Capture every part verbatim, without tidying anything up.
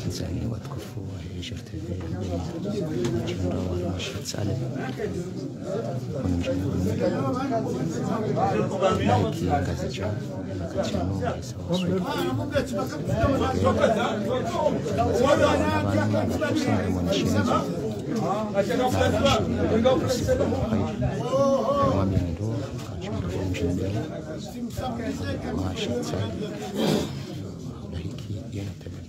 Nzani watukufu wa Hijra T V, mjumbe wa Rashid Saleh. Kuna mjumbe wa Nike Ngazidja, wakati unu, isa wa Swahili. Abana, abana, mwanashinzo. Mwami ndo, mjumbe wa Rashid Saleh. Nahiki, yena tabali.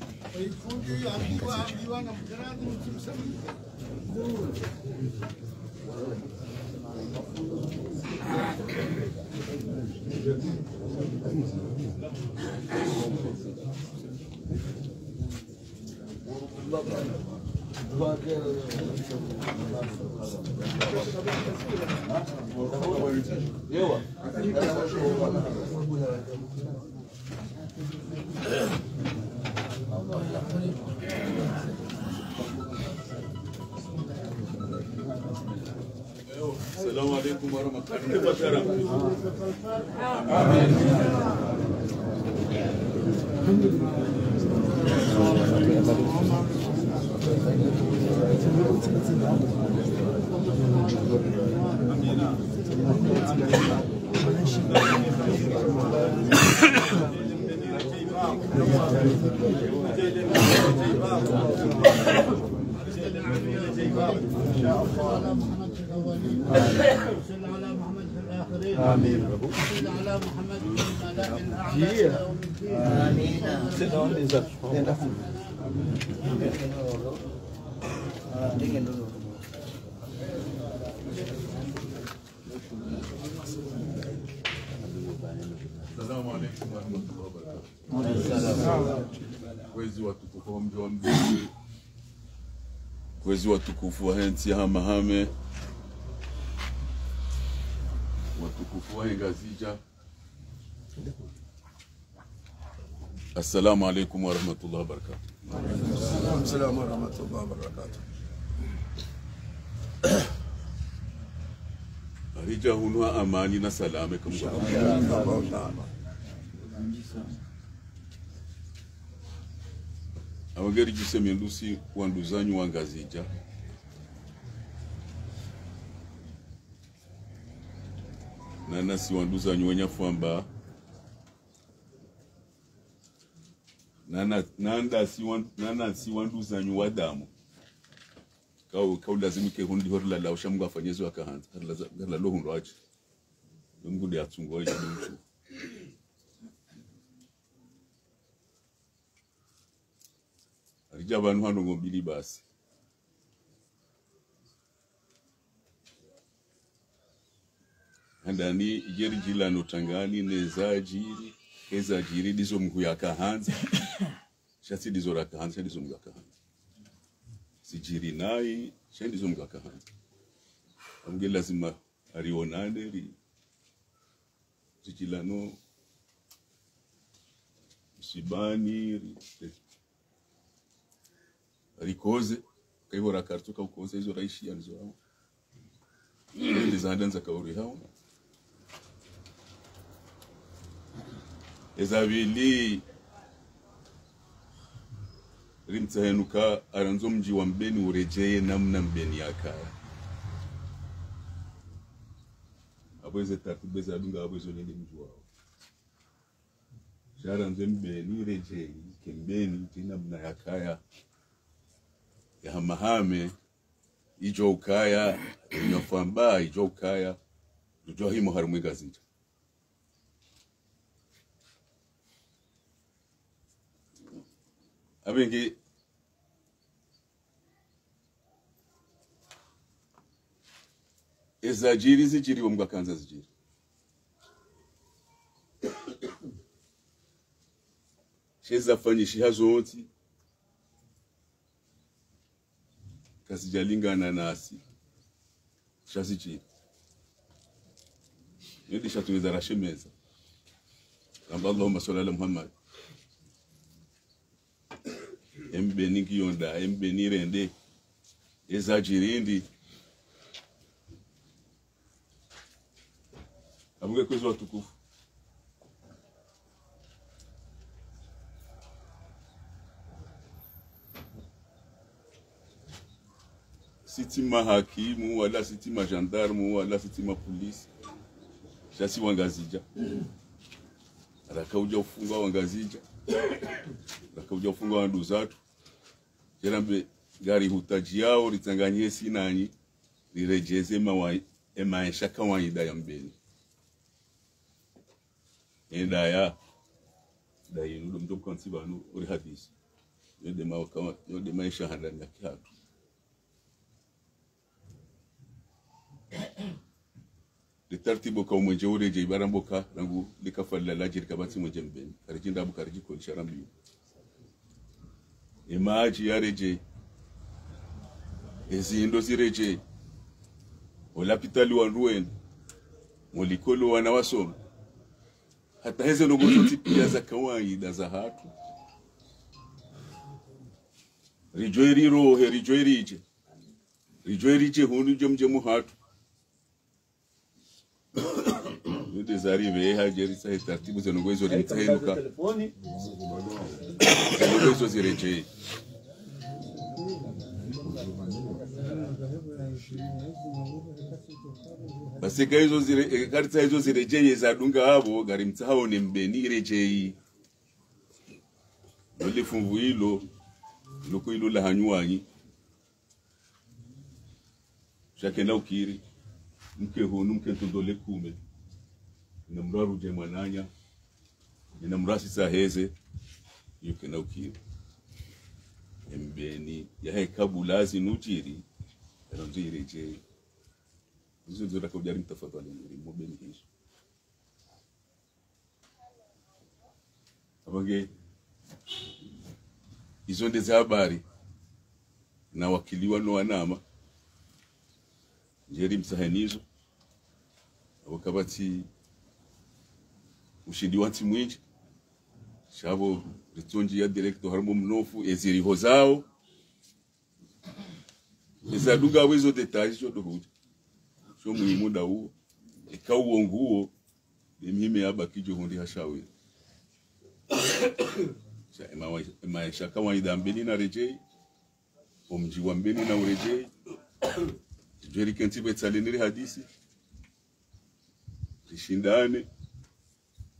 السلام عليكم ورحمة الله وبركاته. وصل على محمد في الآخرين. آمين. وصل على محمد في الملأ الأعلى إلى يوم الدين. آمين. السلام عليكم ورحمة الله وبركاته. Kwezi watukufu wa mdji wa Mdjini. Kwezi watukufu wahe ntsi ya Hamahame. Watukufu wahe Ngazidja. Assalamu alaikum warahmatullahi wabarakatuh. Salam warahmatullahi wabarakatuh. Haridja hunu ha amani na salama, kamwe. Inshallah. Apvo ngeri djise mi ndusi wanduzanyu wa Ngazidja. Na nasi wanduzanyu wa Nyafwamba. Na, na, na ndasi wan-, na nasi wanduzanyu wa damu. Kau, kau lazimu ke hundi hori lala, usha Mungu afanye zo akahandza. Hori laza-, hori lalo hundru aje. Mungu nde atsungo ye mtu. Haridja pvanu ha ndrongoo mbili basi. Handani, idjeri djila no tangani, ne zadjiri, ke zadjiri, ndizo Mungu yakahandza. Sha tsi ndizo rakahandza, sha ndizo Mungu yakahandza. Zidjiri nayi, sha ndizo Mungu yakahandza. Apvo nge lazima, harionane, ri, zidjilano, msibani, ri, rikoze, kaivo rakartuka ukoze, izo raishiya, nizo rao. Ndi zanda nza kauri hao. Eza pvili, Rimtsahe nuka arandzo mdji wa Mbeni uredjeye namna Mbeni yakaya. Apvo eze taratibu zadunga apvo ezo nende mdji wawo. Sha arandzo Mbeni iredjeye, ke Mbeni, ke namna yakaya. Ya hamahame, idjo ukaya, nyafamba, idjo ukaya, idjo himo harumwa Ngazidja. Apvenge, ezadjiri zidjiri wo mgwa kandza zidjiri. She zafanyishiha zontsi, kazidjalingana nasi. Sha zidjiri. Yedi sha tuweza rashemeza. Ramba Allahumma salli ala Muhammad. Embeni ngiyonda, embeni rende. Ezadjiri ndi. Apvo nge kwezi watukufu. Si tsi mahakimu, wala si tsi magendarme, wala si tsi mapolisi. Sha si Wangazidja. Rakaudja ufunga Wangazidja. Rakaudja ufunga wanduzatru. Djerambe ngari hutadjiyao ritsanganyihe si nanyi, riredjeze mawa-, emaesha kawaida ya Mbeni. Enda ya, da yinu ndo mdjo kantsi pvanu uri hadisi. Yo nde ma-, kawa-, yo nde maesha handani ya kihatru. Nde taratibu ka umwenje uredjei, baramboka rangu likafa lila ladjiri kapvatsi mwenje Mbeni. Karidjinda apvo karidjikolisha rambiyo. Emadji yaredjei. Ezindro ziredjei. Olapitali wandru wende. Molikolo wana wasome. Hata heze ndrongoo zontsi piya za kawaida zahatru. Ridjo irirohe, ridjo iridje. Ridjo iridje hunu dje mdje muhatru. Nde zaripveha dje ritsahe taratibu zendrongoo izo rimtsahe nuka. Zendrongoo izo ziredjeye. Basi eka izo zire-, eka ritsaha izo ziredjeye zadunga apvo, ngarimtsahao ne Mbeni iredjeye. Lole funvu ilo, loko ilo la hanyu wanyi. Sha kena ukiri, mke hunu, mke ntondole kume. Ina mdru arudje mwananya, ina mdru asisa heze, iyo kena ukiri. Embeni, yahe kabula zinudjiri, erandzo iredjeye. Izo ndzo rakaudja rimtafadhali, rimwombe ni hizo. Apvange, izo nde ze habari nawakiliwa no wanama. Ndjeri mtsaheni izo. Apvo kapvatsi ushindi wa ntsi mwindji. Sha apvo ritsondji ya direct harumwa mnofu, eziriho zao. Ezadunga apvo izo détails sho ndo hudja. Sho muhimu nda uwo. Eka uwo nguwo, be mihime yabaki djo hundri ha shawiri. Sha ema-, emaesha kawaida Mbeni naredjei. Omdji wa Mbeni nauredjei. Djweri kentsi pvwe tsale niri hadisi. Rishindane.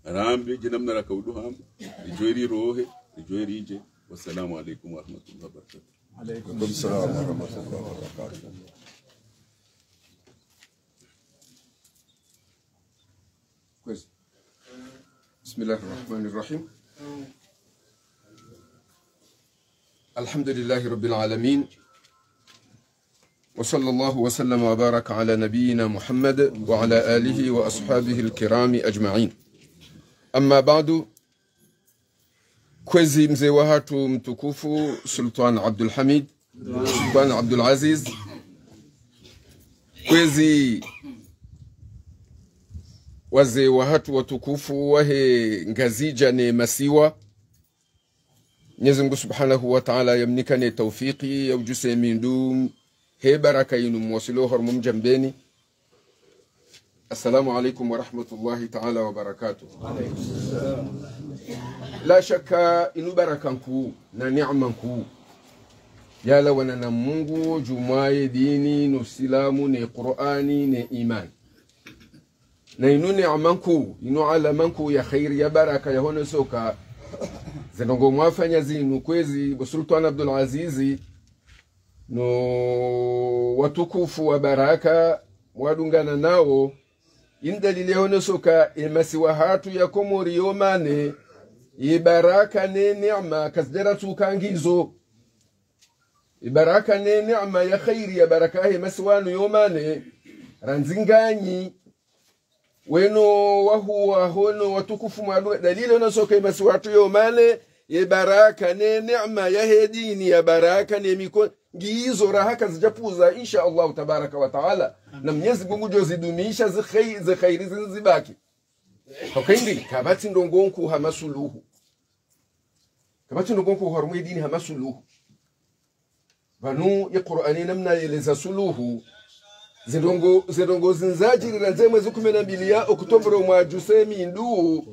Rambe, dje namna rakaudu hamba. Ridjo irirohe, ridjo iridje. Wassalamu alaikum warahmatullahi wabarakatuh. Alaikum salam warahmatullahi wabarakatuh. Kwezi. بسم الله الرحمن الرحيم. الحمد لله رب العالمين. وصلى الله وسلم وبارك على نبينا محمد وعلى آله وأصحابه الكرام أجمعين. أما بعد، kwezi mze wahatru mtukufu Sultan Abdul Hamid, Sultan Abdul Aziz, kwezi wazee wahatru watukufu wahe Ngazidja ne masiwa, Mwenyezi Mungu Subhanahu wa Ta'ala yamnikane taufiki ya udjuse mindru he baraka inu mwasilo harumwa mdji wa Mbeni. Assalamu alaikum warahmatullahi ta'ala wabarakatuh. La shaka inu baraka nkuu na neema nkuu. Yalawana na Mungu, djumwa ye dini, no Usilamu, ne Kur'ani, ne imani. Na inu neema nkuu, inu alama nkuu ya kheri ya baraka yahonesoka, ze ndrongoo mwafanya zinu kwezi, bo Sultan Abdul Azizi, no watukufu wa baraka, mwadungana nawo, inu dalili yahonesoka, ye masiwa hatru ya Komori yo mane, ye baraka ne neema, kazidjara tsuka ngizo. Ye baraka ne neema ya kheri ya baraka he masiwa yanu yo mane, randzi nganyi, weno wahuu waho no watukufu mwadunga, dalili yahonesoka ye masiwa hatru yo mane, ye baraka ne neema ya he dini ya baraka ne miko, ngizo raha kazidjapvuza, insha Allahu tabaraka wa taala. Na Mnyezi Mungu ngudjo zidumisha ze kheri, ze kheri zinu zibaki. Hauka inu, kapvatsi ndrongoo nkuu hama suluhu. Kapvatsi ndrongoo nkuu harumwa ye dini hama suluhu. Pvanu ye Kur'ani namna yeleza suluhu. Ze ndrongoo, ze ndrongoo zinu zadjiri randzi ye mwezi kume na mbili ya Oktoba omwaha juzi mindru.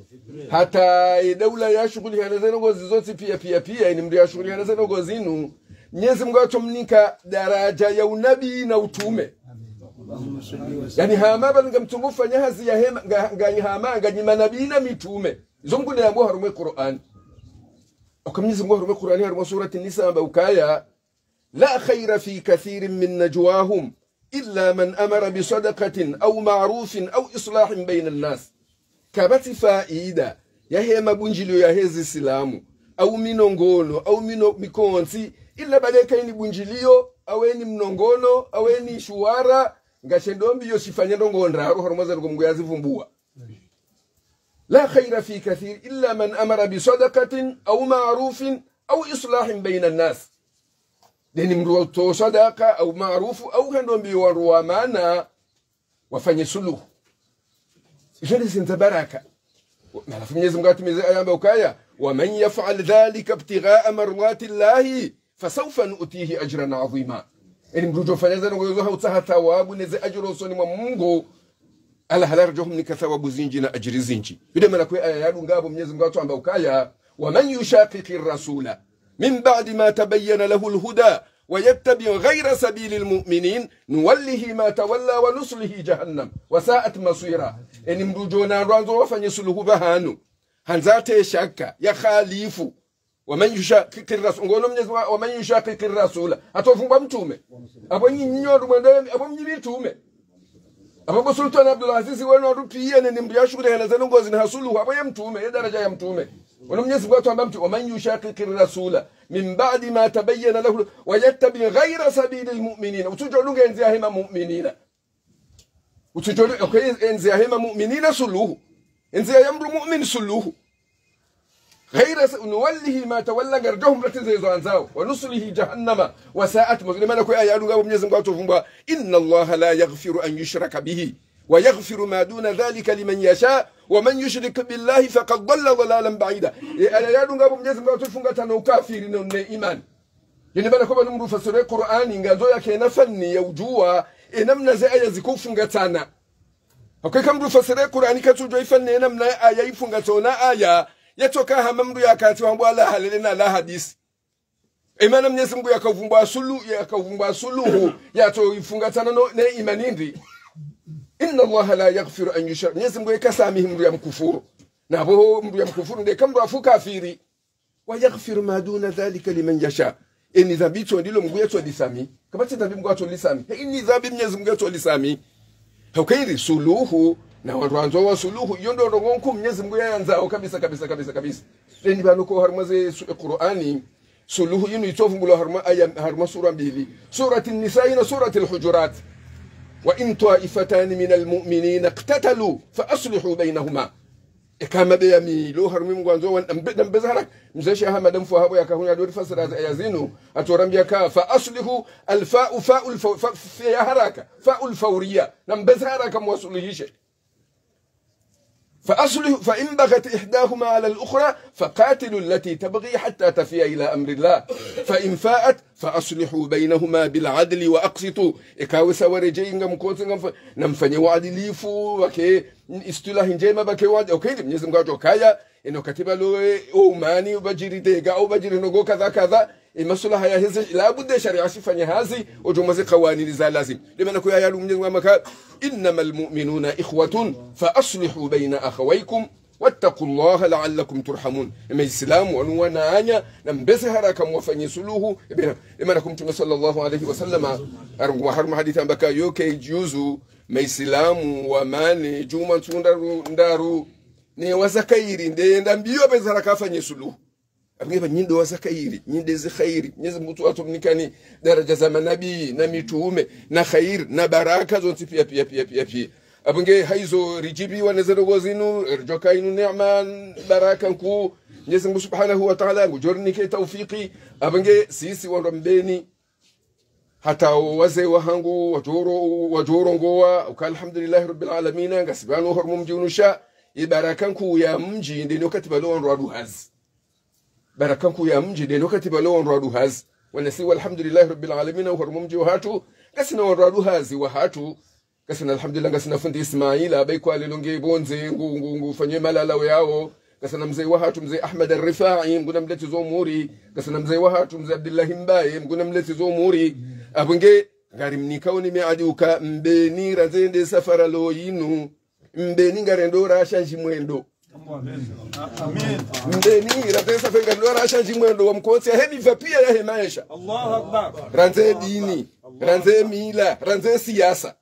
Hata ye daula yashughulihana ze ndrongoo zizo tsi pia, pia, pia, inu mndru yashughulihana ze ndrongoo zinu. Mnyezi Mungu hatsomnika daraja ya unabii na utume. Yaani hama pvanu ngamtsungu fanya hazi ya hema, nga, nga hama, nganyi manabii na mitume. Izo Mungu nde yamba harumwa ye Kur'ani. Hauka Mnyezi Mungu harumwa ye Kur'ani, harumwa surati Nisa, hamba ukaya, لا خير في كثير من نجواهم إلا من أمر بصدقة أو معروف أو إصلاح بين الناس. Kapvatsi faida ya he mabundjiliyo ya he zisilamu, au minongono, au mino-, mikontsi, ila baada yeka inu bundjiliyo, au inu mnongono, au inu shuwara, ngashe ndo mbiyo shifanya ndrongoo ndraru, harumwa ze ndrongoo Mungu yazivumbua. لا خير في كثير إلا من أمر بصدقة أو معروف أو إصلاح بين الناس. Ndeni mndru wa utowa sadaka, au maarufu, au hendo mbiyo wandru wa maana, wafanye suluhu. Izo nde zinu za baraka. Na halafu Mnyezi Mungu hatimiza aya yamba ukaya, ومن يفعل ذلك ابتغاء مرضات الله فسوف نؤتيه أجرا عظيما. Eni mndru udjo fanya ze ndrongoo zo ha utsaha thawabu ne ze adjiri usoni mwa Mungu, Allah hala ridjo humnika thawabu zindji na adjiri zindji. Inde mana kwe aya yadunga apvo Mnyezi Mungu hatwamba ukaya, ومن يشاقق الرسول من بعد ما تبين له الهدى ويتبع غير سبيل المؤمنين نوله ما تولى ونصله جهنم وساءت مصيرا. Eni mndru udjo ona wandru wandzao wafanye suluhu pvahanu, handza yatrie shaka, ya khalifu. ومن يشاقق الرسول, ngono Mnyezi Mungu, ومن يشاقق الرسول. Hatsovumbwa mtume. Apvo nyinyi nyondo mwende, apvo mnyi mitume. Apvo bo Sultan Abdul Azizi weno wandru piya neni mndru yashughulihana ze ndrongoo zinu ha suluhu, apvo ye mtume, ye daraja ya mtume. Wano Mnyezi Mungu hatwamba mtu, ومن يشاقق الرسول من بعد ما تبين له ويتبع غير سبيل المؤمنين. Utsudjo dunga endziya ya he mamu'minina. Utsudjo, okay, endziya ya he mamu'minina suluhu. Endziya ya mndru mu'min suluhu. غير س-، نوله ما تولى, ngaridjo humratiza izo yandzao. ونصله جهنم وساءت مصيرا. Ine mana kwe aya yadunga apvo Mnyezi Mungu hatsovumbwa, إن الله لا يغفر أن يشرك به ويغفر ما دون ذلك لمن يشاء ومن يشرك بالله فقد ضل ضلالا بعيدا. Ye aya yadunga apvo Mnyezi Mungu hatsofunga tsena ukafiri no ne imani. Eni mana kwe pvanu mndru ufasiri Kur'ani, ngandzo yakena fanni ya udjuwa, e namna ze aya zikofunga tsena. Hauka eka mndru ufasiri Kur'ani katsudjuwa ifanni e namna aya ifunga tsena aya, yatsoka hama mndru yakati wambwa la halele na la hadisi. E mana Mnyezi Mungu yakauvumbwa sulu-, yakauvumbwa suluhu, yatso ifunga tsena no, ne imani ndri. إن الله لا يغفر أن يشرك. Mnyezi Mungu yeka samihi mndru ya mkufuru. Na apvo mndru ya mkufuru nde eka mndru afu kafiri. ويغفر ما دون ذلك لمن يشاء. Eni dhambi tso ndilo Mungu yatso lisamihi. Kapvatsi dhambi Mungu yatso lisamihi. He eni dhambi Mnyezi Mungu yatso lisamihi. Hauka inu suluhu, na wandru wandzao wa suluhu, iyo ndo ndrongoo nkuu Mnyezi Mungu yayandzao kabisa, kabisa, kabisa, kabisa. Eni pvanu ko harumwa ze su-, Kur'ani, suluhu inu itsovumbulwa harumwa aya, harumwa sura mbili. Surati Nisa na Surati Al-Hujurat. وإن طائفتان من المؤمنين اقتتلوا فأصلحوا بينهما. Eka mabeya mili harumwa Mungu wandzo wa, nambe-, nambeze haraka. Mze Sheikh Ahmad Mfua hapvo yakahunya dori fasiri ze aya zinu, hatsorambia ka, فأصلحوا, الفاء فاء الفو-، fa-, fa ya haraka, فاء الفورية. Nambeze haraka mwasuluhishe. فأصلحوا، فإن بغت إحداهما على الأخرى فقاتلوا التي تبغي حتى تفيء إلى أمر الله فإن فاءت فأصلحوا بينهما بالعدل وأقسطوا. Eka wesa waredjei ngamkontsi ngamfa-, namfanye uadilifu, pvwake istilahi ndjema, pvwake uadi-, okay, Mnyezi Mungu hatso kaya, eno katiba lo, e, o umani, pvwadjiri dega, o pvwadjiri ndrongoo kadha kadha, Ye maslaha yaheze, la budda sharia shifanye hazi, odjo mwaze kawanini za lazimu. Nde mana ko yaya lu Mnyezi Mngu hamba ka, "إنما المؤمنون إخوة فأصلحوا بين أخويكم واتقوا الله لعلكم ترحمون." Ye Maislamu, wanu wananya, na mbeze haraka mwafanye suluhu, ibena, ibena ko Mtrume swallallahu alayhi wa sallama, harumwa, harumwa hadisi hamba ka yo kayidjuzu, Maislamu, wamane, djumwa ntsu ndraru, ndraru, ne waza kheri, nde yende mbio mbeze haraka wafanye suluhu. Apvo nge pvanu nyi ndo waza kheri, nyi nde ze kheri, Mnyezi Mngu tsu watsumnikani daraja za manabii, na mitrume, na kheri, na baraka zontsi pia, pia, pia, pia, pia. Apvo nge hayizo ridjibiwa ne ze ndrongoo zinu, ridjoka inu neema, baraka nkuu, Mnyezi Mngu subhanahu wa taala ngudjo rinike taufiki. Apvo nge sisi wandru wa Mbeni, hata wo wazee wahangu, wadjo ro-, wadjo rongowa, uka alhamdulillahi rabbil alamina, ngasi pvanu harumwa mdji unu sha, ye baraka nkuu ya mdji, nde no wakati pvalo wandru waduhazi. Baraka nkuu ya mdji, nde no wakati pvalo wandru waduhazi. Wanasi wa alhamdulillahi rabbil alamina, harumwa mdji wahatru, ngasina wandru waduhazi wahatru, ngasina alhamdulillah, ngasina fundi Ismaila, bayi kwa lelo nge pvondze, ngu, ngu, ngufanye malalao yawo, ngasina mze wahatru, mze Ahmad Al-Rifai, Mngu namletize umuri, ngasina mze wahatru, mze Abdillahi Mbaye, Mngu namletize umuri. Apvo nge, ngarimnikao ni miadi uka Mbeni randze nde safara lo yinu. Mbeni ngarendo rasha ndji mwendo. Mbeni randze safara ngarendo rasha ndji mwendo wa mkontsi ya heni pvapia yahe maesha. Randze dini, randze mila, randze siasa.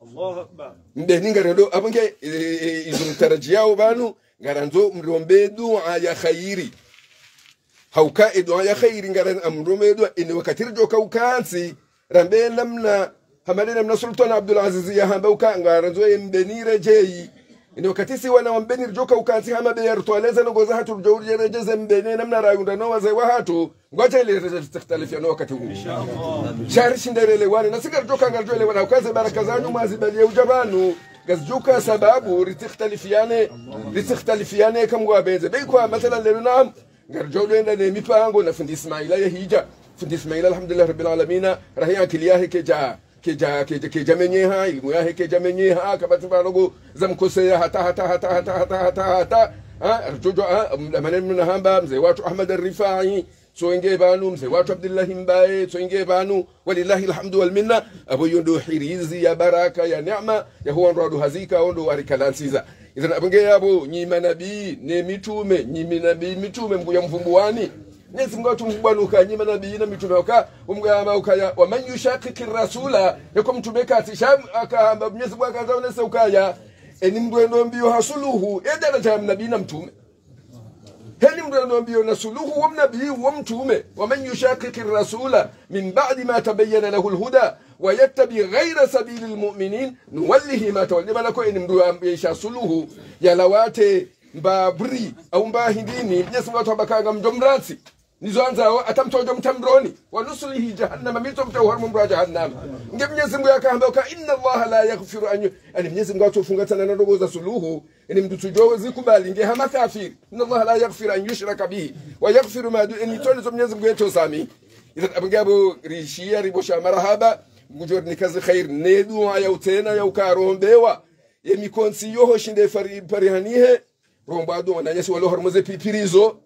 Mbeni ngarendo, apvo nge, e, e, izo mtarajiyao pvanu, ngarandzo mrombe dua ya kheri. Hauka ye dua ya kheri ngarandzo mrombe dua, ine wakati ridjoka ukantsi, rambe namna, hama nde namna Sultan Abdul Aziz yahamba uka, ngarandzo ye Mbeni redjeyi. Ine wakati si wana wa Mbeni ridjoka ukantsi hama be ya rutwaleza ndrongoo zahatru ridjo uredjeze Mbeni namna rayunda no wazee wahatru, ngwadje ile ritsikhtalifiane wakati unu. Sha rishinde relewane, nasi ngaridjoka ngaridjo elewana, uka ze baraka zanyu mwazibaliye udja pvanu, ngazidjoka sababu ritsikhtalifiane, ritsikhtalifiane kamwe wapvendze. Bayi kwa mathalan lelo naam, ngaridjo lwenda ne mipango na fundi Ismaila yahidja. Fundi Ismaila, alhamdulillahi rabbil alamina, rahi akili yahe kayidja, kayidja, kayidja, kayidja menyeha, ilimu yahe kayidja menyeha, kapvatsi ndrongoo za mkoseya hata, hata, hata. Ha, ridjo djuwa, ha, mdamane mna hamba, mze wahatru Ahmad Al-Rifai, tsi wenge pvanu, mze wahatru Abdillahi Mbaye, tsi wenge pvanu, walillahi alhamdu wal minna, apvo yo ndo hirizi ya baraka, ya neema, ya ho wandru waduhazi ka wo ndo warikalantsiza. Idhan apvo nge yapvo, nyi manabii, ne mitrume, nyi minabii, mitrume, Mngu yamvumbuwani. Mnyezi Mngu hatsumvumbuwa nuka, nyi manabii, na mitrume, uka, Mngu yahamba ukaya, "ومن يشاقق الرسول", yeko mtrume katsi, sha, akahamba, Mnyezi Mngu hakandza onese ukaya, eni mdru yendo mbio ha suluhu, ye daraja ya mnabii na mtrume. Heni mdru yendo mbio na suluhu, wo mnabii, wo mtrume. "ومن يشاقق الرسول من بعد ما تبين له الهدى ويتبع غير سبيل المؤمنين نوله ما تولى." Mana ko eni mdru ya, yaisha suluhu, yalawa hata mbapvi, au mba hindrini, Mnyezi Mngu hatsu hamba ka ngamdjo mrantsi. Nizo andzao, hata mtsodjo mtria mroni. "ونصله جهنم", mi ntso mtria harumwa mro wa jahannama. Nge Mnyezi Mngu yakahamba uka, "إن الله لا يغفر أن ي-", yaani Mnyezi Mngu hatsofunga tsena na ndrongoo za suluhu, eni mdru tsudjo zikubali, nge hama kafiri. "إن الله لا يغفر أن يشرك به ويغفر ما دون", eni tso nizo Mnyezi Mngu yetso samihi. Idhan apvo nge yapvo rishiya ripvo sha marahaba, ngudjo rinika ze kheri, ne dua ya utsena ya ukarombewa, ye mikontsi yoho shinde fari-, parihanihe, romba dua wananyasi walo harumwa ze pipiri zo,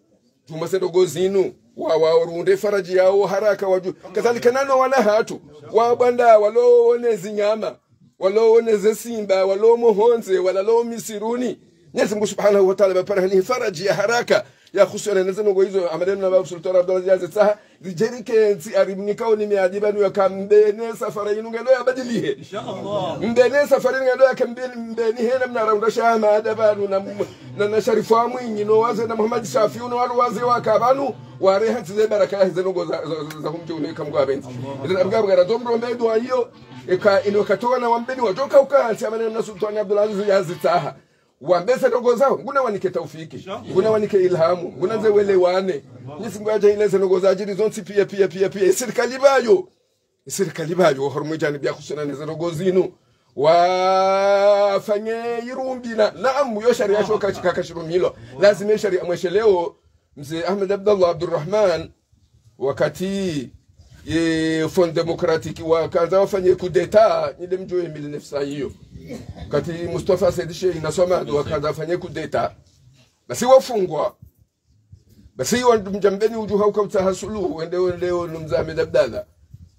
djumwa ze ndrongoo zinu, wa, wa, warunde faraji yawo haraka wadju. Kadhalika nano wana hatru, wa bwanda, walo ne zinyama, walo ne ze simba, walo mohondze, walalo misiruni. Mnyezi Mngu subhanahu wa taala yaparihanihe faraji ya haraka, ya hususwani ne ze ndrongoo izo, hama nde namna Babu Sultan Abdul Aziz yazitsaha, ridje rikentsi, harimnikao ni miadi pvanu yaka Mbeni safara yinu ngendo yabadilihe. Insha Allah. Mbeni safara yinu ngendo yaka Mbeni, Mbeni hena mna raunda sha Hamada pvanu na, na, na Sharifu wa Mwinyi no wazee na Muhammad Shafiu no walo wazee waka pvanu, ware hantsi ze baraka yahe ze ndrongoo za, za, za, za ho mdji unu eka Mngu yapvendze. Idhan apvo nge apvo ngarandzo mrombe dua iyo, eka inu wakati wana wa Mbeni wadjoka ukantsi hama nde namna Sultan Abdul Aziz yazitsaha. Wambe ze ndrongoo zawo, Mngu nawanike taufiki, Mngu nawanike ilhamu, Mngu nandze welewane. Mnyezi Mngu yadjaanlie ze ndrongoo zadjiri zontsi pia, pia, pia, pia. Ye sirikali pvayo, ye sirikali pvayo, harumwa ye janibu ya hususwani ne ze ndrongoo zinu, wafanye irumbi na, naam, yo sharia sho kashi-, kakashirumilwa. Lazima ye sharia mwesheleo, Mze Ahmed Abdallah Abdurrahman, wakati ye Front Démocratique wakandza wafanye coup d'État, nyi nde mdjuo ye mille neuf cent iyo. Wakati Mustafa Said Shein na Swamadu wakandza wafanye coup d'État, basi wafungwa. Basi wandru mdja Mbeni udjuha uka utsaha suluhu, wende, wende, wende mdzadze Ahmed Abdallah.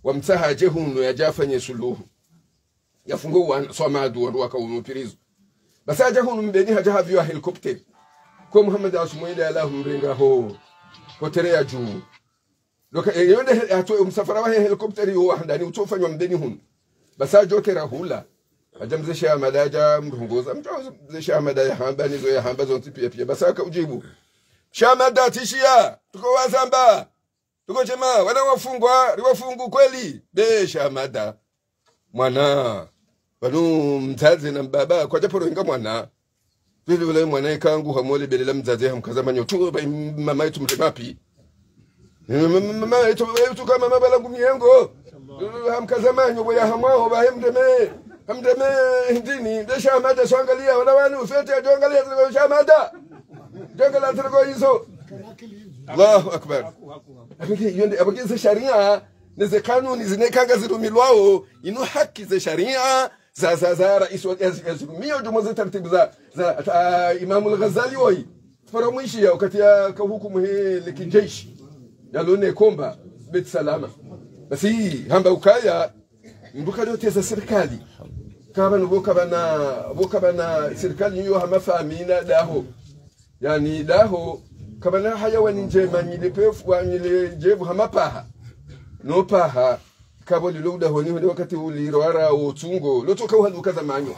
Wamtsaha yadje hunu, yadje yafanye suluhu. Yafunge wana, Swamadu, wandru waka hunu prison. Basi hadja hunu Mbeni hadja haviwa helikopteri. Ko Muhammad Asumwele yalawa humrenga ho, ho tere ya dju. Loka, e, yonde he, hatru, msafara wahe helikopteri yo wa handani, utso fanywa Mbeni hunu. Basi hadja hotera hula. Hadja mze Shahamada, hadja mrongoza. Mdjo mze Shahamada yahamba, nizo yahamba zontsi pia pia. Basi haka udjibu. Shahamada, tsishiya, tuko wadzima. Tuko djema, wana wafungwa, riwafungu kweli. Be Shahamada. Mwana. Pvanu mdzadze na mbaba, kwadja paro inga mwana. Pvili wala mwana ika ngu hamole belela mdzadze hamkaza manyo. Tu, ba, mama yetu mte mapi. Mama yetu, yetu kama mabala ngumiyengo. Hamkaza manyo, boya hamwaho, ba hemdeme. Hamdeme hindrini, be Shahamada, swangaliya, wala wanu, fete, djongalia, Shahamada. Djongalia, tiro izo. Allahu Akbar. Apvenge, yonde, apvenge ze sharia, ne ze kanuni, zine kanga zirumilwao, inu haki ze sharia, za, za, za, rais wa, ya, ya zirumiyo, djumo ze taratibu za, za, ah, Imam al-Ghazali woyi. Faro mwishiya, wakati yaka hukumu he, le kijeshi. Yalo ne komba, Beit Salama. Basi, hamba ukaya, mbuka loteza sirikali. Kaba no boka bana, boka bana sirikali yo hama famina daho. Yani daho, kaba na hayawani ndjema nyile pefu, wa nyile djevu hama paha. No paha, kabo lilo udahoni honi wakati uliro ara o tsungo. Lotoka uhaluka za manyo.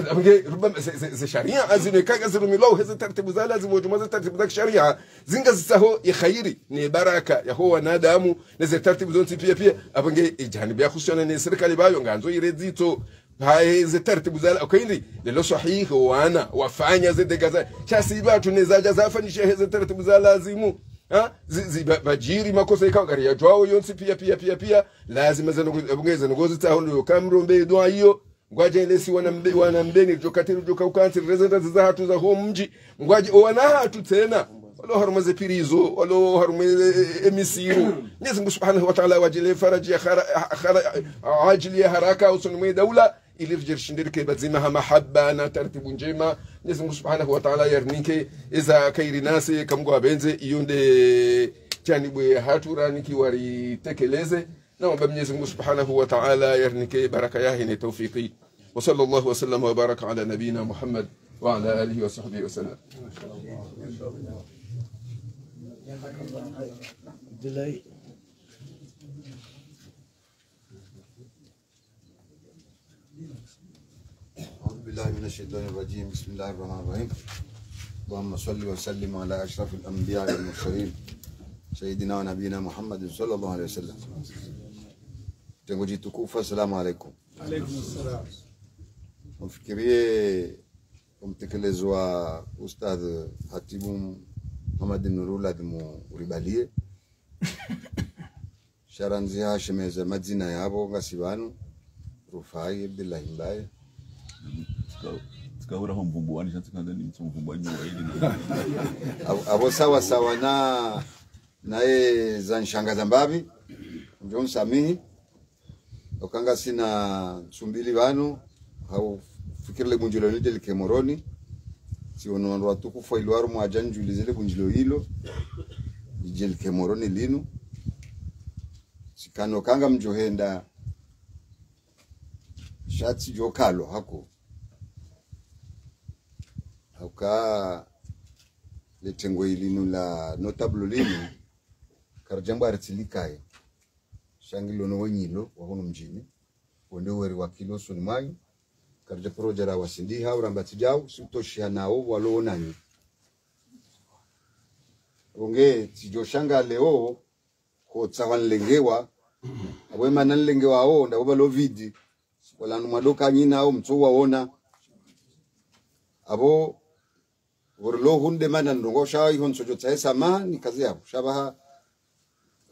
Apvenge, rubama, ze, ze, ze sharia, azine kanga zirumilwao, he ze taratibu za lazimu, djuma ze taratibu za kisharia, zinga zitsaho ye khairi, ne baraka, yaho wanadamu, ne ze taratibu zontsi pia pia, apvenge, e janibu ya kuhusiana ne sirikali bayo, ngandzo ire dzitso, ha, he ze taratibu za la, kweli, lelo swahihi, wana, wafanya ze dégâts za, sha si pvatsu ne zadja zafanyisha he ze taratibu za lazimu, ha, zi, zi, ba, bajiri makosa ikao kari ya djwao yontsi pia pia pia pia, lazima zeno, apvenge, zeno gozi tsaho ndo kamrombe dua iyo, Ngwadje lesi wana Mbe-, wana Mbeni, ridjo katiri, ridjo kaukantsi, rireze ndrazi za hatru za ho mdji. Ngwadje, o wana hatru tsena. Walo harumwa ze prison, walo harumwa e, e, e misiru. Mwenyezi Mungu Subhanahu wa Ta'ala wadjile faraji ya hara-, hara-, ajili ya haraka, usoni mwe daula, ili ridje rishinde rike pvadzima ha mahaba na taratibu ndjema. Mwenyezi Mungu Subhanahu wa Ta'ala yarinike, eza kairi nasi, ka Mungu apvendze, iyo nde janibu ya hatru raniki waritekeleze. Namwomba Mwenyezi Mungu Subhanahu wa Ta'ala yarinike baraka yahe ne taufiki. وصلى الله وسلم وبارك على نبينا محمد وعلى آله وصحبه وسلم. أعوذ بالله من الشيطان الرجيم. بسم الله الرحمن الرحيم. اللهم صل وسلم على أشرف الأنبياء والمرسلين سيدنا ونبينا محمد صلى الله عليه وسلم. Tengo djitukufu, assalamu alaikum. Alaikum salam. Mfikiriye omtekelezo wa Ustadh Hatibu Muhammad Nurul ladhimu uribalie. Sha randzi hashemeza madzina yapvo ngasi pvanu, Rufai Abdillahi Mbaye. Tsika-, tsikaura ho mvumbuwani, sha tsikandza ni mtso mvumbuwani wa ili na. Apvo, apvo sawa sawa na, naye zanishangaza mbapvi, ndjo nisamihi. Oka ngasina ntsu mbili pvanu, hau fikiri le bundjilo lidje like Moroni. Tsiono wandru watukufu ilo waru mwadja ndjulize le bundjilo ilo, lidje like Moroni linu. Tsikano kanga mdjo henda, sha tsidjo kalo hako. Hauka le tengo ilinu la notable linu, karidjambwa ritsilikaye. Sha ngilo no wenyilo wa hunu mdjini, wonde weri wakilo usoni mwanyu, karidja poroja ra wasindiha, uramba tsidjau, si utoshiha nao, walo wonanyi. Wonge, tsidjo shanga leo, hotsaha nlengewa, apvo emana nlengewa o, ndapvo pvalo vidi, wala numa doka nyina o, mtso waona. Apvo, Vorilo hunde mana ndrongo sha iho ntsodjo tsahe samaha ni kazi yapvo. Sha pvaha,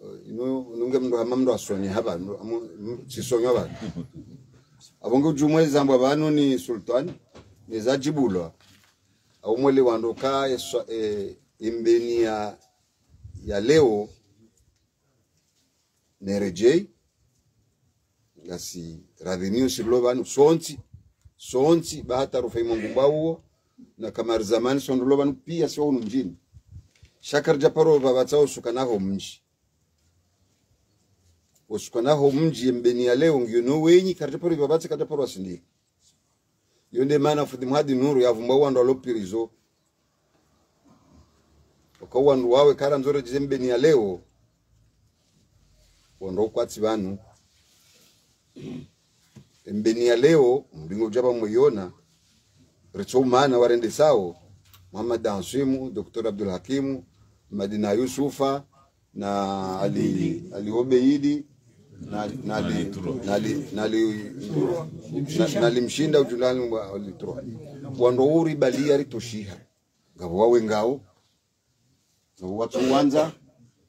eh, inu, inu nge mndru hama mndru asonye hapva, mndru, amu, m-, tsisonyo hapva. Apvo nge udjumwe zambwa pvanu ni Sultan, ni zadjibulwa. Au mwele wandru ka eswa, eh, imbeni ya, ya leo, neredjei, ngasi radhiniyo sirilo pvanu, sontsi, sontsi, ba hata Rufai mwangu mba uwo, na kamari zamani sondrilo pvanu, pia si wa hunu mdjini. Sha karidja paro pvapvatsa osuka naho mdji. Osuka naho mdji, ye Mbeni ya leo ngiyo no wenyi, karidja paro ipvapvatsa, karidja paro wasindika. Iyo nde mana fundi Mwadi Nuru yavumba wandru walo prison. Waka wandru wawe karandzo redjeze Mbeni ya leo. Wandru kwatsi pvanu. Mbeni ya leo, mlingo udja pvamwe yona. Retso umana warendesao. Muhammad Ansimu, Docteur Abdul Hakimu, Madina Yusufa, na Ali, Ali Obeidi, na, na Ali, na Ali, na Ali, na, na Ali Mshinda ujundani wa Ali Trois. Wandru uribalia ritoshiha. Ngapvo wawe ngao. Ngapvo watsu wandza.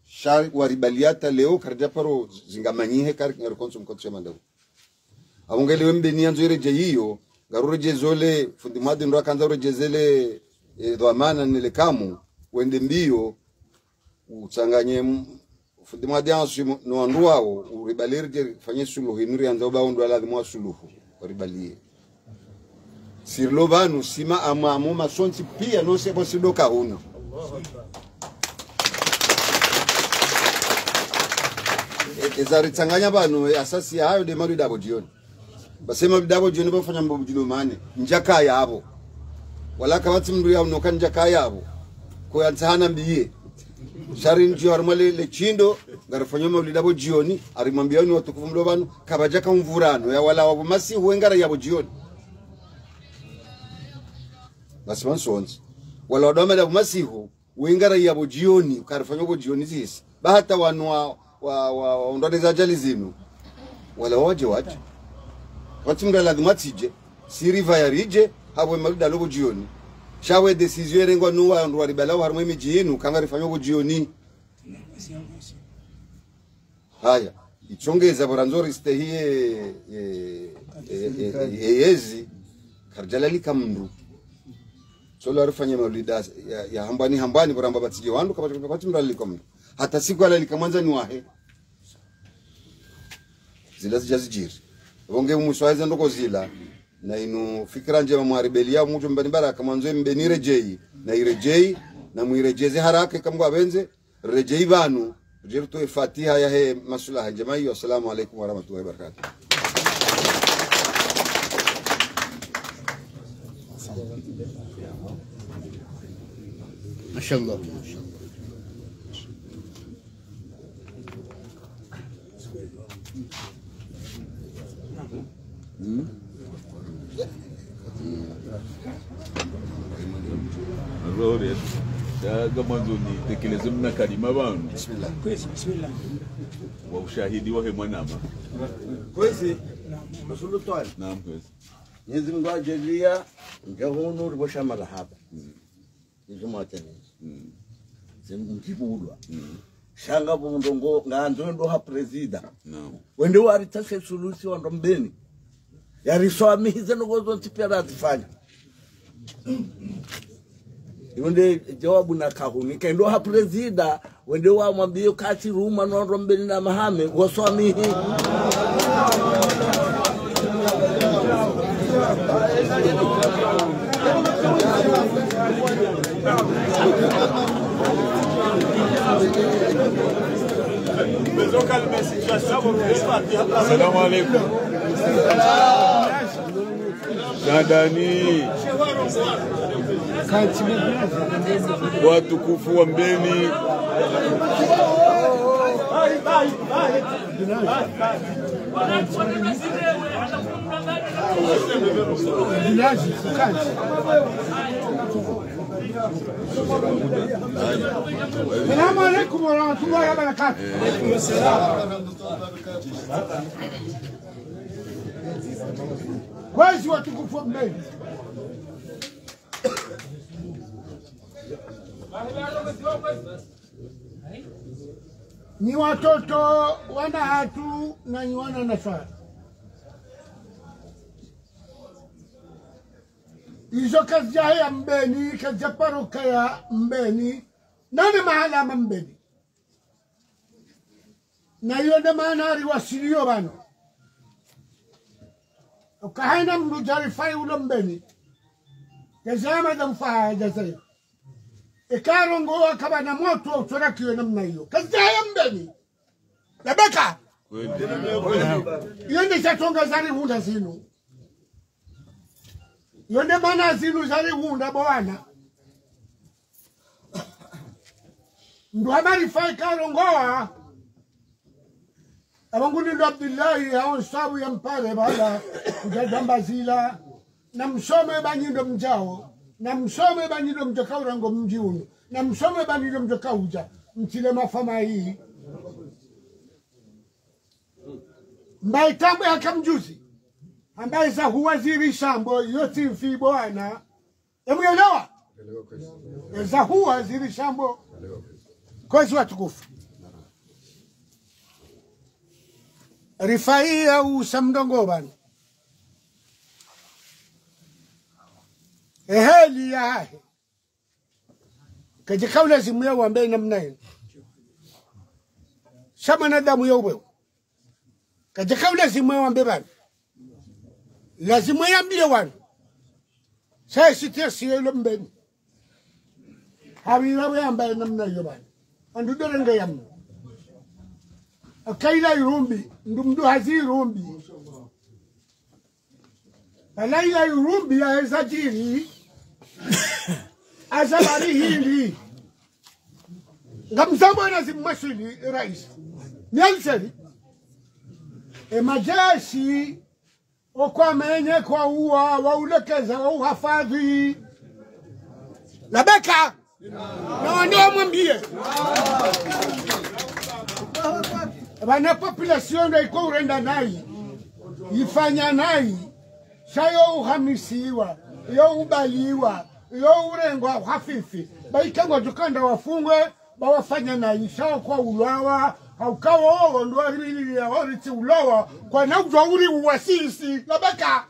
Sha waribalia hata leo, karidja paro zingamanyihe, kari, ngari konso mkontso ya mandau. Apvo ngelewe Mbeni yandzo iredjei iyo, ngaruredjezole, fundi Mwadi ndo akandza uredjezele, e, dhwamana nele kamu, wende mbio, utsanganye m-, fundi Mwadi Ansimu no wandru wawo, uribalie ridje rifanye suluhu, inu riandza uba wandru walazimu wa suluhu, waribalie. Sirilo pvanu, sima amwamo masontsi pia, no sepvo sidoka hunu. E, eza ritsanganya pvanu, e, asasi ya hayo nde maulida pvo djioni. Basi maulida pvo djioni pvafanya mbomdjilo mane. Ndjaka yapvo. Wala kapvatsi mndru ya unoka ndjaka yapvo. Ko ya ntsahana mbiye. Sha ri ndjiyo harimwa le, le shindo, ngarifanya maulida pvo djioni, harimwa mbiyoni watukufu mlo pvanu, kapvadjaka mvurano, ya wala wapvo masihu wengara yapvo djioni. Basi wansontsi. Wala wadoma yapvo masihu, wengara yapvo djioni, karifanya pvo djioni zisi. Ba hata wanu wa, wa, wa, wa undwane za ajali zinu. Wala wadje wadje. Watsi mndru lazimu atsidje. Siriva yaridje, hapvo maulida lo pvo djioni. Sha we décision irengwa nu wandru waribalao harimwa emidji inu, kanga rifanya pvo djioni. Haya, itsongeza pvo randzo ristehi ye, ye, ye, ye, ye yezi, karidjalalika mndru. Solo arifanye maulida ya, ya hambwani, hambwani, pvo ramba pvatsidje wandru, kapvatsi, kapvatsi mndru alalika mndru. Hata siku alalika mwandzani wahe. Zila zidja zidjiri. Pvo nge umwiso wa eze ndrongoo zila, na inu fikira ndjema mwaribalia mudjo Mbeni baraka, mwandzo Mbeni iredjei, na iredjei, na muiredjeze haraka, ika Mngu apvendze, redjei pvanu, ridje ritowe Fatiha yahe masulaha ndjema iyo. Assalamu alaikum warahmatullahi wabarakatuh. Mashallah. Alore, ya ngamandzo nitekeleze mna kalima pvanu. Bismillah. Kwezi, bismillah. Wa ushahidi wahe mwanama. Kwezi. Naam, kwezi. Mwenyezi Mungu ajaaliya, ndja hunu ripvosha marahaba. Izo mwatanizo. Mm. Ze mdjibulwa. Mm. Sha ngapvo ndrongoo, ngandzo wendo ha prezida. Naam. Wende waritsahe suluhu si wandru Mbeni. Yariswamihi ze ndrongoo zontsi pia razifanya. Iyo nde jawabu naka hunu. Ika endo ha prezida, wende wamwambie ukati ruma no wandru Mbeni na Hamahame, waswamihi. Assalamu alaikum. Shandani. Watukufu wa Mbeni. Salamu alaikum warahmatullahi wabarakatuh. Kwezi watukufu wa Mbeni. Nyi watoto wana hatru na nyi wana naswara. Izo kazidja heya Mbeni, kazidja paro kaya Mbeni, nane mahala ama Mbeni. Na iyo nde maana riwasiliyo pvanu. Uka haina mndru djarifayi ulo Mbeni. Jazama za mfaha jazayo. Eka Rongowa kapvana motro wa utsora kiyo namna iyo. Kazidjaya Mbeni. Labeka. Iyo nde sha tronga zarihundra zinu. Iyo nde mana zinu zarihundra bo wana. Ndo habari fa eka Rongowa. Apvo nguni ndo Abdillahi, hao nsabu ya mpare pvala, kudja djamba zila, na msome ba nyi ndo mdjao, na msome ba nyi ndo mdjo kaurango mdji unu, na msome ba nyi ndo mdjo kaudja, mtsile mafama hii. Mbaye tambwe haka mdjuzi, ambaye zahuwa ziri shambo, iyo tsi mfi bo wana, emuyelewa? Ezahuwa ziri shambo. Kwezi watukufu. Rifaiya usa mndrongo pvanu. Eheli yahahe. Kadjaka ulazimu ya wambe namna yinu. Sha mwanadamu ya ubewa. Kadjaka ulazimu ya wambe pvanu. Lazimu ya yambiye wanu. Sha situation ilo Mbeni. Hawira we yamba namna iyo pvanu. Andu dorenge yamu. Akaila irumbi. Ndu mdru hazi irumbi. Pvala ila irumbi ya eza djiri, aza bari hili. Ngamzambo na zimwaswili, raisi. Ni aliseri. E madjeshi, okwamenye kwa uwa, wa ulekeza, wa uhafadhi. Labeka. Na wande wamwambiye. Pvana population ndo iko urenda nayi. Ifanya nayi. Sha yo uhamisiwa, yo ubaliwa, yo urengwa hafifi. Ba ika ngwadjo kanda wafungwe, ba wafanya nayi. Sha kwa ulwawa, hauka wo ndo waribiliya, waritsi ulwawa, kwana udjuwa uri uwasisi. Labeka.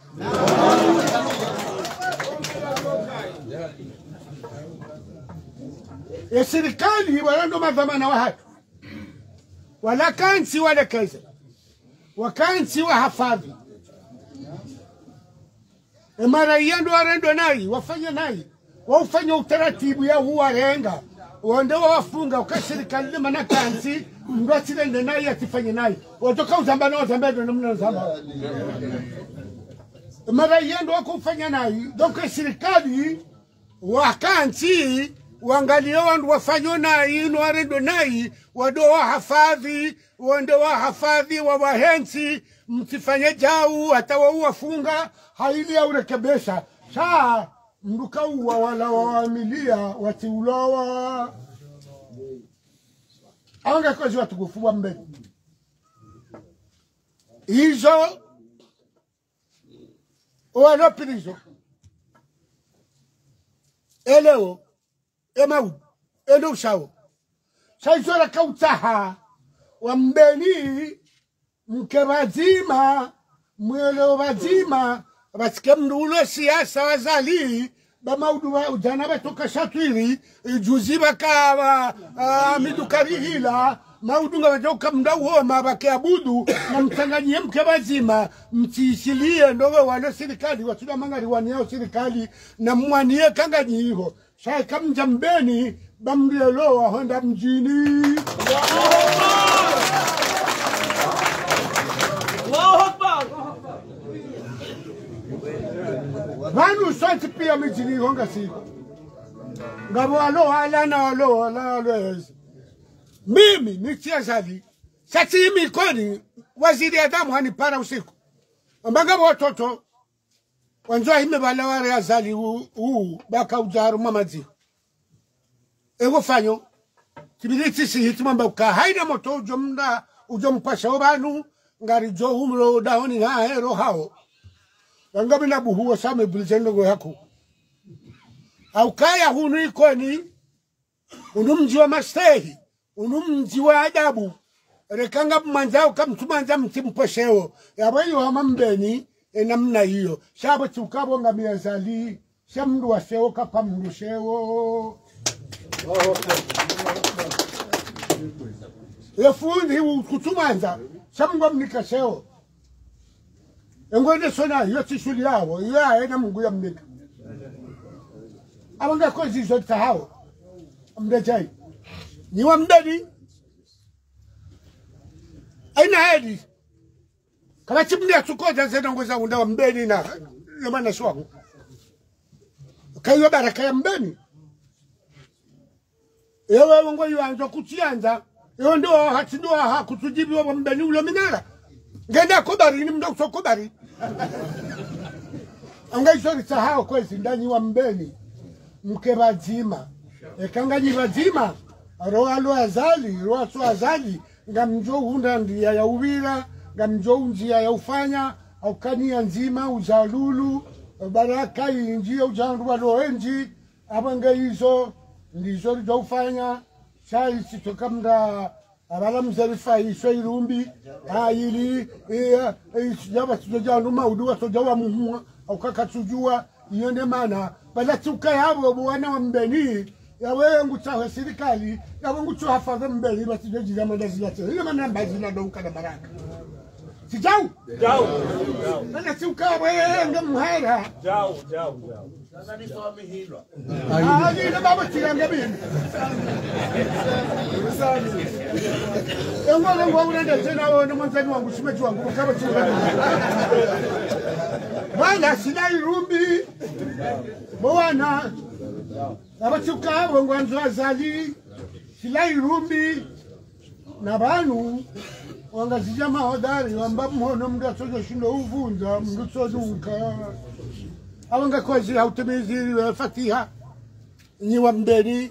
E sirikali, wala ndo madhwamana wahatru. Wala kantsi walekeze. Wakantsi wahafadhi. E maraya ndo warendwa nayi, wafanya nayi. Wa ufanya utaratibu ya huwarenga. Wande wawafunga, uka sirikali le mana kantsi, mdru atsirende nayi, atsifanye nayi. Wadjo ka uzamba na wazamba ndo namna uzamba. E maraya ndo wako ufanya nayi, donc e sirikali, wakantsi, wangaliye wandru wafanyao nayi, no warendao nayi, wado wahafadhi, wande wahafadhi, wawahentsi, mtsifanye djau, hata wa uwafunga, ha ili ya urekebesha. Sha, mdru ka uwa wala wawamiliya, watsi ulwawa. Awa nge kwezi watukufu wa Mbeni. Izo, owalo prison. Eleo, emaudu, endo ushao. Sha izo raka utsaha, wa Mbeni, mke pvadzima, mwelewe pvadzima, pvatsike mdru ulo siasa wa Azali, ba maudu wa udjana pvatsoka shatwili, ijuzi pvaka, ah, miduka rihila, maudu ngapvadjauka mdru uhoma pvake abudu, na mtsanganyiye mke pvadzima, mtsishiliye ndo we walo sirikali, watsuda mangari waniyao sirikali, na mwaniye kanganyiho. Sha eka mdja Mbeni, ba mdru yelo wahonda mdjini. Pvanu sontsi piya midjini ho ngasi. Ngapvo walo wala na walo wala walo ezi. Mimi, mitsi Azali. Sha tsi imi Ikoni, waziri Adamu hanipara usiku. Amba ngapvo watoto. Wandzo wahime pvala ware Azali u, u, baka udja harumwa madzi. Ewo fanyo. Kibiri tsisi hiti mamba uka. Hayina motro udjo mda, udjo mpasha opvanu. Ngaridjo humlo dahoni ha hero hao. Wanga mina buhu wo same bulizendo go yaku. Haukaya hunu Ikoni. Unu mdji wa mastehi, unu mdji wa adabu. Reka ngamwandzao, kamtsumwandza mtsimpvoshewo. Yapvo iyo hama Mbeni, e namna iyo. Sha pvo tsi uka pvo ngami Azali, sha mdru wa shewo, kapva mdru shewo. Ye fundi u, kutsumwandza, sha Mngu amnika shewo. Engwende sona, iyo tsi shughuli yawo, iyo yaye na Mngu yamnika. Apvo nge kwezi izo tsahao. Mdru djayi. Nyi wa Mbeni. Hayina heli. Kapvatsi mdru yatsukodza ze ndrongoo za unda wa Mbeni na, na mwanashe wangu. Kayiyo baraka ya Mbeni. Ewe wongo yiwandzo kutsiyandza. Ewe ndo hatsi ndo ha kutsudjibu wa Mbeni ulo minara. Ngenda kubali ni mdru kutsokubali. Anga izo ritsahao kwezi ndanyi wa Mbeni. Mke pvadzima. Eka nganyi pvadzima. Roha lo Azali, roha so Azali. Ngamdjo hundra ndziya ya upvira, ngamdjo hundziya ya ufanya, haukaniya ndzima, uzalulu, baraka yindji, ya udjandru wa lo wendji, apvo nge izo, ndizo ridjo ufanya, sha isi toka mdra, apvala mzalifa iswe irumbi, ayili, iya, isi djapva sidjo djandru maudu wa sodja wa muhumwa, hauka katsudjuwa, iyo nde mana, pvala tsi ukaya apvo, bo wana wa Mbeni, yawe ngutsaho sirikali, yawe ngutsaho hafadha Mbeni, pvatsi djo djira manda zila tse. Ile mana mba zila ndo ukana baraka. Tsi djau? Djau. Pvala tsi ukaya apvo, ye nge mhera. Djau, djau, djau. Ah, ile baba tsi yange bini. Engwa, engwa, unende tsena, wo, ni mwandzani wangu, shimeji wangu, kaba tsi yange bini. Pvala, sina irumbi. Bo wana. Apvatsi ukaya apvo ngwandzo Azali, sila irumbi, na pvanu, wangazidja mahodari, wamba mhono mdru atsodjo shindo uvundza, mdru tsodunga. Apvo nga kwezi ha utimizi we Fatiha, nyi wa Mbeni,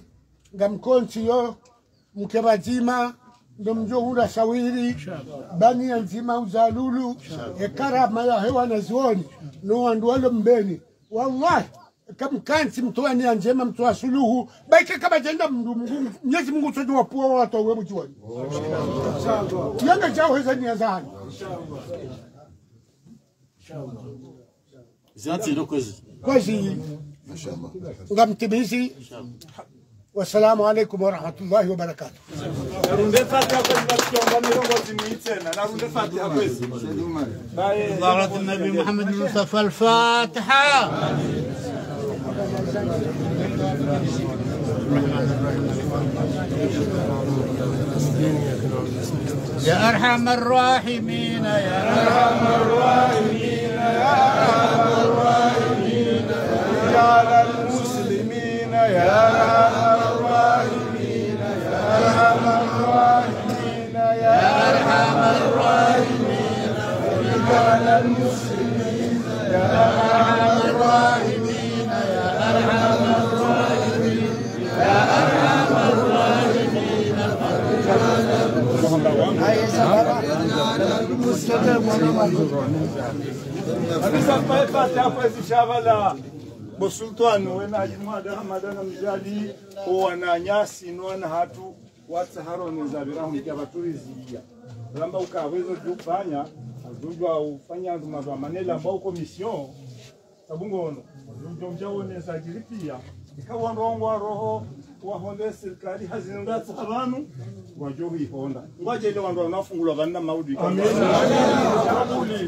ngamkontsi yo, mke pvadzima, ndo mdjo hundra shawiri, bani ya ndzima uzalulu, e karama ya hewa na zioni, no wandru walo Mbeni. Wallahi, kamkantsi mtowa niya ndjema mtowa suluhu. Bayike kabadjenda mdru Mungu, Mnyezi Mungu tsodjo wapvuwa watowe mdjuwani. Yanga djau heza niya zani. Zantsi ndo kwezi. Kwezi. Mashallah. Ngamtimizi. Wassalamu alaikum warahmatullahi wabarakatuh. Narunde Fatiha kwezi, basi, kiomba mirongo zini tsena. Narunde Fatiha kwezi. Baye. بحضرة النبي محمد المصطفى الفاتحة. يا أرحم الراحمين، يا أرحم الراحمين، يا أرحم الراحمين، يا رجال المسلمين، يا أرحم الراحمين، يا أرحم الراحمين، يا أرحم الراحمين، يا رجال المسلمين، يا أرحم الراحمين، يا أرحم الراحمين، يا أرحم الراحمين. Kabisa, pvaye Fatiha kwezi sha pvala. Bo Sultwani, wena Haji Mwada Hamada na Mdjali, o wananyasi, no wana hatru, watsaha roneza pvira hunu kia pvaturiziya. Ramba uka pvwezo djufanya, azudjwa ufanya nduma za manela, amba uko mission, sabu ngono, udjo mdja woneza djiri piya. Ika wandru wangu wa roho, wahonde sirikali, hazi ndatsa pvanu, wadjo huihonda. Ngwadje ile wandru wanafungulwa pvanu na maudu. Amin.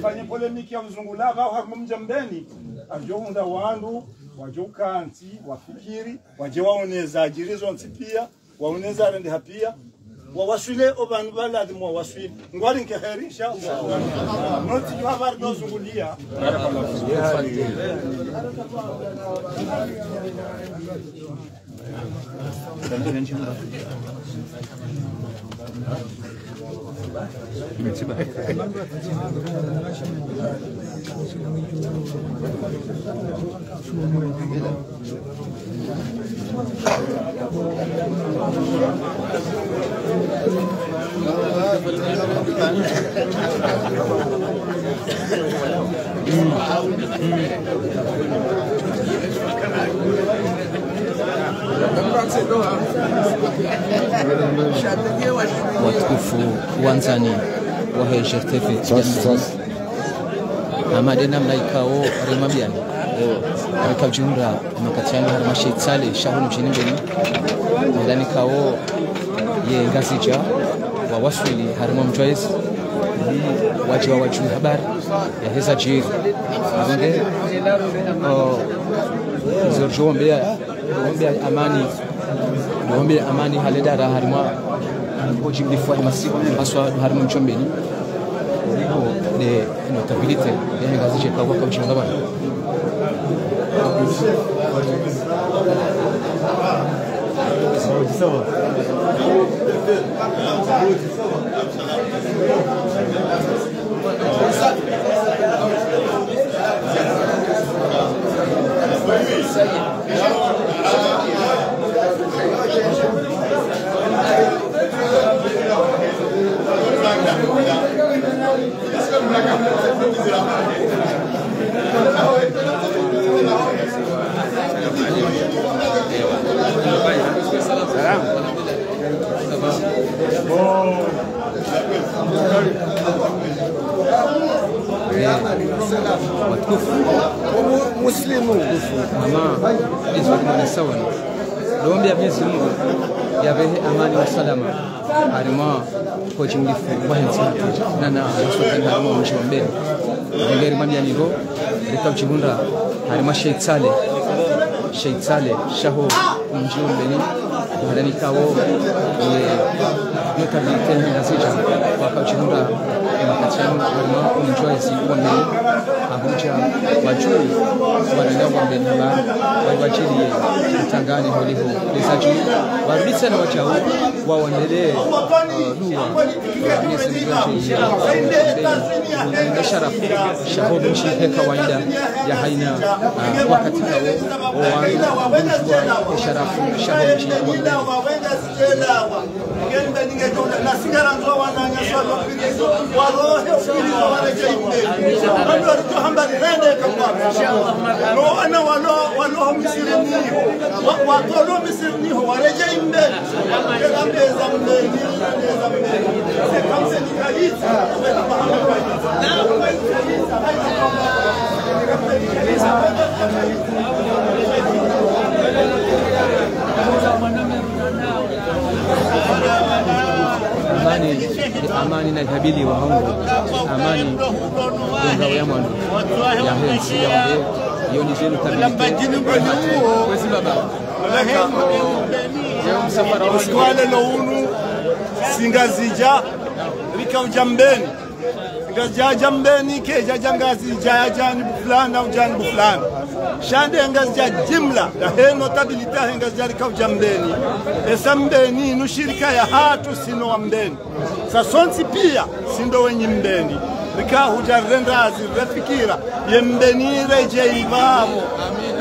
Fanye polémique ya mzungu la, pvao harumwa mdja Mbeni, adjo hundra wandru, wadjo kantsi, wafikiri, wadje waoneza djiri zontsi piya, waoneza rende ha piya, wawaswile o pvanu pva ladhimu wawaswile. Ngwari nke heri, inshallah. Notsi djuha pvari dozunguliya. Watukufu wandzani wahe G R T V. Sasa, sasa. Hama de namna ikao rimwambiyani. Rika ujumla makati yanu harumwa she itsale sha hunu mdjini Mbeni. Ndani ikao ye Ngazidja wawaswili harumwa mdji wa yezi. Wadji wa wadjuwe habari ya heza djiri. Azonge, o, izo ridjo wombeya, wombeya amani. Ndo wambe amani hale dara harimwa, hodjimlifu wahe masihu, haswa harimwa mdji wa Mbeni. Nde notabilité yahe Ngazidja yikao waka udjihundra pvanu. Watukufu. Muslimu. Ama, izo ni sawa. Ndo wambe Mwenyezi Mungu yapvehe amani na salama harimwa hodjimlifu wahe ntsi hatru, na na hususwani harimwa mdji wa Mbeni. Ngeri mwambiani ndo rika udjihundra harimwa she itsale, she itsale shaho mdji wa Mbeni, mahala nikao ye notabilité yahe Ngazidja waka udjihundra ye makati yanu harimwa mdji wa ezi wa Mbeni. Hahudja wadjuwe wananya wa Mbeni hamba wadjiliye utangani holiho. Leza dju warudi tsena wadjau waonele, eh, dua, eh, Mwenyezi Mungu yadje yende sharafu shaho mdji he kawaida ya haina, eh, wakati kao wandru udjuwa ye sharafu shaho mdji wa Mbeni. Ngeni Mbeni nge djola, nasi ngarandzo wananyasi walo filizo, walohe ufilizo waredjeyi Mbeni. Wandru waridjo hamba rirende kamwa. No wana walo, waloho Misiri niho. Wa, watolo Misiri niho, waredjeyi Mbeni. Ngera mbeza Mbeni, mbeza Mbeni. C'est comme c'est l'Italie. Amani, amani na ikabili wa hongo. Amani, ngao ya mwando. Yahe ntsi ya hongo. Iyo ni zenu kabili. Kwezi baba. Leo msafara wa Oswale lo unu, si Ngazidja, rika udja Mbeni. Ngazidja yadja Mbeni, kedjadja Ngazidja yadja ni bufulani, udja ni bufulani. Sha nde Ngazidja jimla, yahe notabilité yahe Ngazidja rika udja Mbeni. Esa Mbeni, inu shirika ya hatru sino wa Mbeni. Sa sontsi pia, si ndo wenyi Mbeni. Rika hudja rende hazi, refikira, ye Mbeni iredjeyi pvapvo.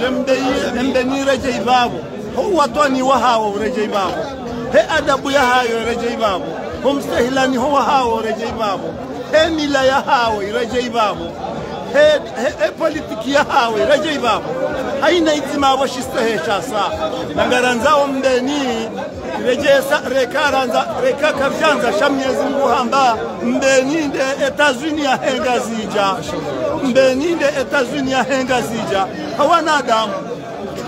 Ye Mbe-, ye Mbeni iredjeyi pvapvo. Ho watwani wahawo uredjeyi pvapvo. He adabu yahayo iredjeyi pvapvo. Ho mstehilani ho wahawo uredjeyi pvapvo. He mila yahawo iredjeyi pvapvo. He, he, he politiki yahawo iredjeyi pvapvo. Haina idzima pvo shistehi shasa. Na ngarandzao Mbeni, redjesa, reka randza, reka karidjandza sha Mwenyezi Mungu hamba, Mbeni nde États-Unis yahe Ngazidja. Mbeni nde États-Unis yahe Ngazidja. Ha wanadamu.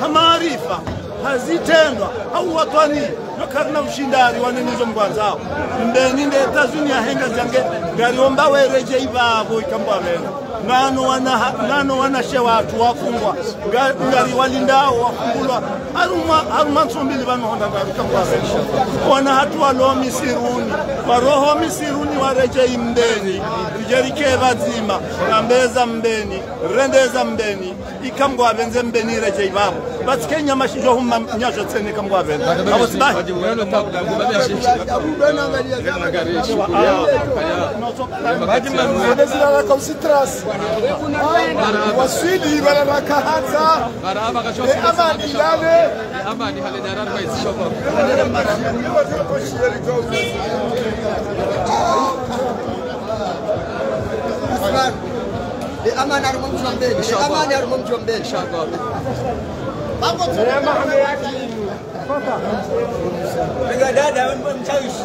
Ha maarifa, ha zitrendwa, ha uwatwani, no karina ushindani wa nenizo mgwandzao. Mbeni nde États-Unis yahe Ngazidja nge, ngariomba weredjeyi pvapvo ikao mbapvendza. Ngano wana ha-, ngano wanashe watru wafungwa, nga-, ngariwalindao wafungulwa. Harumwa, harumwa ntsu mbili pvanu honda ngari ikao mbapvendza. Wana hatru walo misiruni, waroho misiruni waredjeyi Mbeni, ridje rike pvadzima, na mbeza Mbeni, rendeza Mbeni. Ikao mgwapvendze Mbeni iredjeyi pvapvo. Pvatsike nyama shidjo huma nyasho tsena ikao mgwapvendze. Abo sibahi. Ndezira raka usitrasi. Waswili wala raka hadza. E amani lale. Aslan. E amani harumwa mdji wa Mbeni. E amani harumwa mdji wa Mbeni. Inshallah. Bako tu. Piga dada, wewe mshawishi.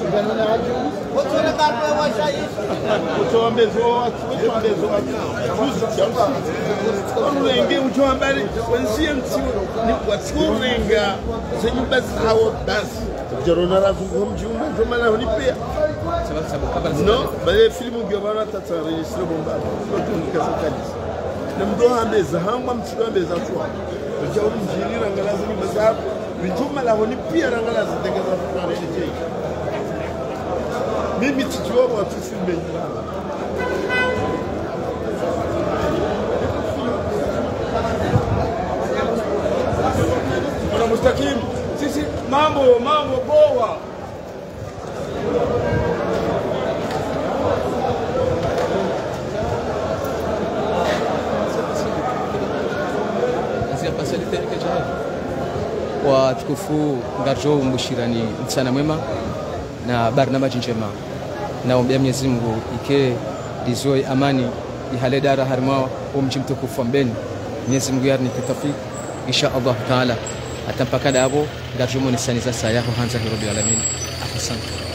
Wote wale bado washawishi. Utoambezwa watu, utoambezwa watu. Juzi, juzi. Urenge, utoambari, wenzie mtsiwo, ni watu urenga, zenyu basi hawo basi. Jarona la zungu mjumbe, zoma la honi pia. No, bale film ngiyo bana tata enregistré bomba. Kwa tu nikasa kabisa. Na mdo hambeza, hamba mtsiwo hambeza tu. Uja umjiri, rangala zini mazabu. Lijuma laho ni pia rangala zitengeza fukare ni jei. Mimi tijua wa tusi mbenyi. Bwana Mustakim, sisi mambo, mambo bowa. Watukufu, ngarijo mbushirani mtsana mwema na barnamaji njema. Naombea Mwenyezi Mungu ike ndizo amani ihale dara harimwa omji mtukufu wa Mbeni. Mwenyezi Mungu yarinike tawfik, insha Allah Taala. Hata mpaka dapvo, ngarijo monesani za saya ho handza hi Rabbil Alamin. Ahsantu.